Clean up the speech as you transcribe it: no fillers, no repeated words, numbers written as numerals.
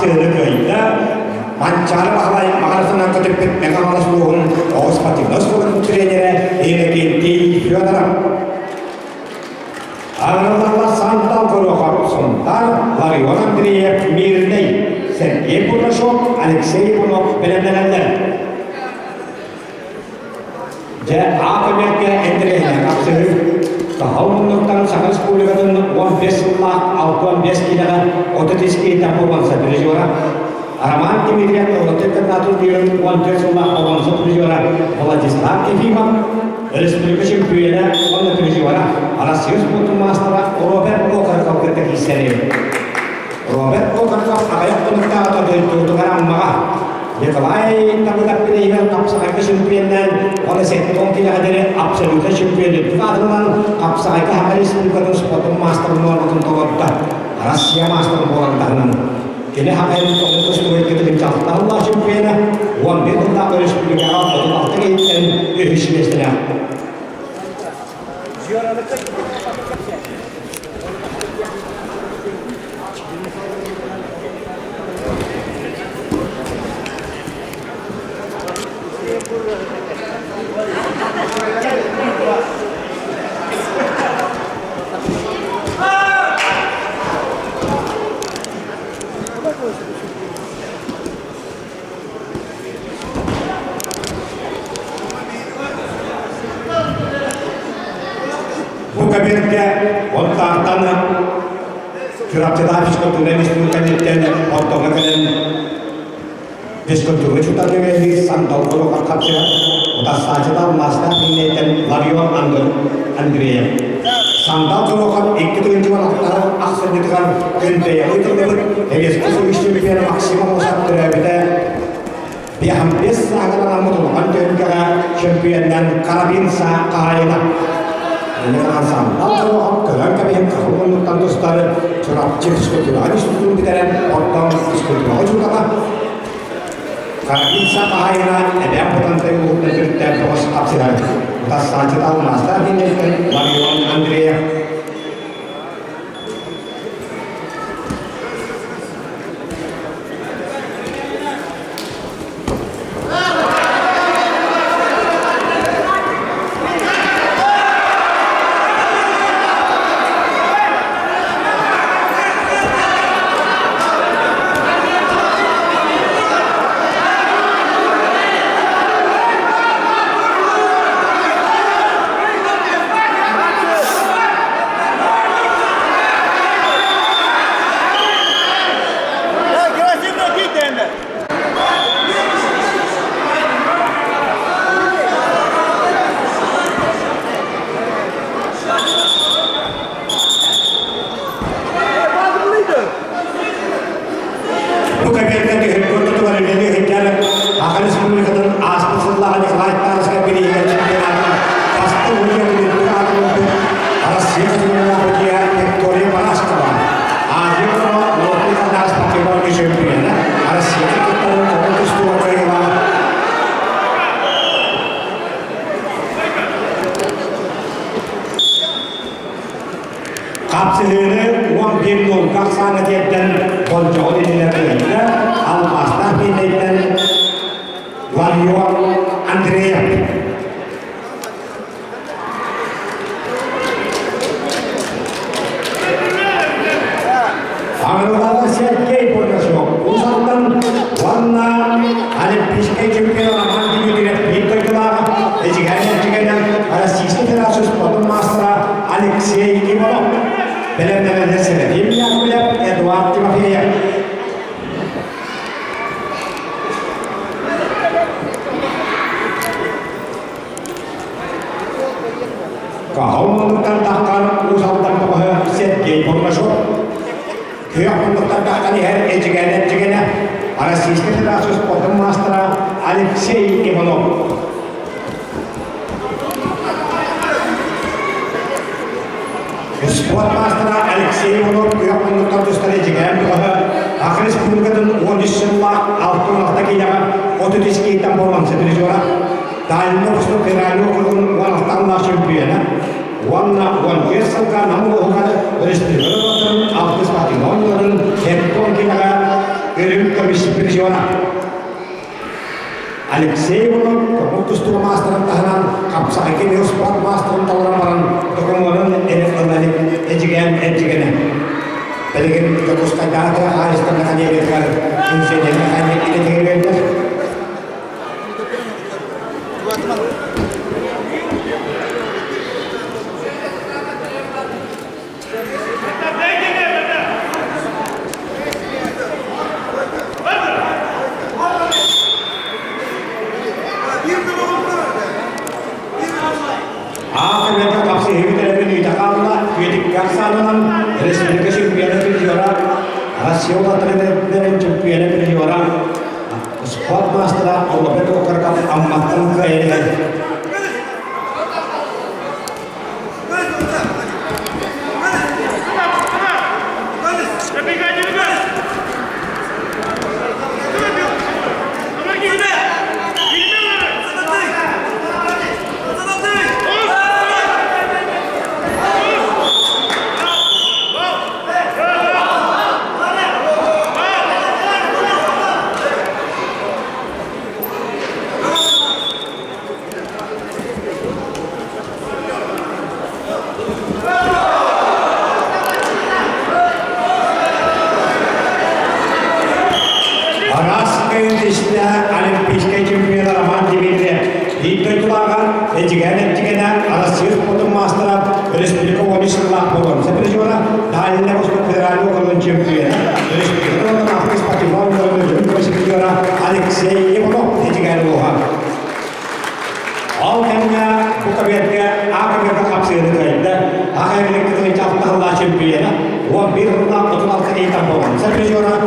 хапсыһыны кыайда. Манчаары Баһылай маҕарасынан көтүппүт Мэҥэ Хаҥалас улууһун оҕо спортивнай оскуолатын тренерэ Иннокентий Федоров. Аҕалалар Сантал Горохов, Сунтар, Ларион Андреев, Мирнэй, Сергей Курнашов, Алексей Иванов бэлэмнэнэллэр. Дьэ, аат эмэргэ интэриэһинэй хапсыһыы. Саха муннуктан Саха Республикатын 15 сыллаах 65 киилэҕэ 33 киһиттэн боруонса призера Роман Дмитриев Ыллык интернатын биэрэн 14 сыллаах боруонса призера Владислав Ефимов, республика чемпиона уонна призера Арассыыйа спордун маастара Роберт Окороков кытта киирсэрин. Роберт Окороков аҕыйах хонуктааҕыта дойдутугар Аммаҕа Николай Табытаппин хапсаҕайга чемпионнаан уонна 70 килэҕэ диэри абсолютно чемпион үрдүк аатынан хапсаҕайга Саха Республикатын спордун маастарын нуорматын толордо. Россия маастарын буолан таһынан кини хахайын тоҕус тустууга кытылын чемпиона 11 сыллаах өрөспүүбүлүкэҕэ 36 киһиттэн үһүс миэстэлээх. Бу кабинетка Онтаартан Чурапчыда физкультура институтун кэнниттэн ортоҥҥо кэлэн физкультура учууталыгар сандал куруук хапсыһар утарсааччыта алмаастаах иҥнэйтэн Ларион Андреев. Сандал Горохов 2 тыһыынча ахсынньытыгар Күндэйэҕэ ыытыллыбыт Эвеско Союз чемпиона Максим Аммосов төрөөбүтэ 55 сааһынан аммыт улахан түһүлгэҕэ чемпионнан карабин саа хаһаайына. Инникынан Сандал Горохов көрөн кэбиһэн хаһыл муннуктан тустары Чурапчы физкультураҕа институтун бүтэрэн, оттон физкультураҕа учуутала Карабин саа хаһаайына Эбээн Бытантай улууһуттан төрүттээх бөҕөс хапсыһар. Утарсааччыта алмаастаах иннэлтэн Ларион Андреев. Бу кабинетка түһүлгэ ортотугар үлэлии сылдьар Саха Республикатын ааспыт сыллааҕы Николай Тарскай бирииһигэр чемпионатын бастыҥ судьуйа үрдүк аатын ылбыт Россия судьуйалаах судьуйа Виктория Барашкова, Азия оҕолоро Лотный Хадаас спортивнай чемпиона, Россияны кыттарын оҕо тустууга кыайыылаах Хапсыһыыны 11 нолга ахсааҥҥа тиэрдэн болдьоҕун иннинэ кыайда алмаастаах биэнэйтэн Ларион Андреев. Аҥылҕала Сергей Бурнашов Уус-Алдан уонна Олимпийскай чемпион Роман Дмитриев биир дойдулааҕа Эдьигээн Эдьигэнэ Российскай Федерация спордун маастара Алексей Иванов бэлэмнэнэллэр Серафим Яковлев, Эдуард Тимофеев. Каһыл муннуктан таххан Уус Алдан тоҕоһо Сергей Бурнашов күөх муннуктан таххан иһэр Эдьигээн Эдьигэнэ Российскай Федерация спордун маастара Алексей Иванов. Спорт маастара Алексей Иванов күөх муннуктан тустар Эдьигээн бөҕөһө Саха Республикатын 13 сыллаах 66 киилэҕэ 33 киһиттэн боруонса призера Дальний Восток федеральный округун 16 чемпиона уонна 15 сылга Нам улууһугар республика норуоттарын алтыс спортивнай оонньууларын Хертон киилэҕэ үрүҥ. призера. Алексей Иванов көҥүл тустуу маастарын таһынан хапсаҕайга эмиэ спорт маастарын талан баран докумуонун эрэ ыла илик Эдьигээн эрдьигэнэ. Билигин Дьокуускайдааҕы тыа хаһаайыстыбатын академиятыгар инженер-механик идэтигэр үөрэнэр. Аах-эбэтэ хапсыһыы тэрээһин ыйда хаалла, Түөтүккэ ахсаанынан республика чемпиона призера, Россия улааттарын чемпиона призера, спорт маастара Олобет Окороков Амматтан кыайан Араас кыайын Олимпийскай чемпиона Роман Дмитриев биир дойдулааҕа Эдьигээн Эдьигэнэ Арассыыйа спордун маастара республика 13 сыллаах буолан призера Дальний Восток федеральный округун чемпиона республика Африка спортивного призера Алексей Иванов Эдьигээн улууһа. Ол кэмҥэ бу кабиэккэ А кабиэккэ хапсыһыыны кыайда. А кабиэккэ кытылычча алтаһыллаах чемпиона 11 сыллаах 36 ыйтан буолан. Призера.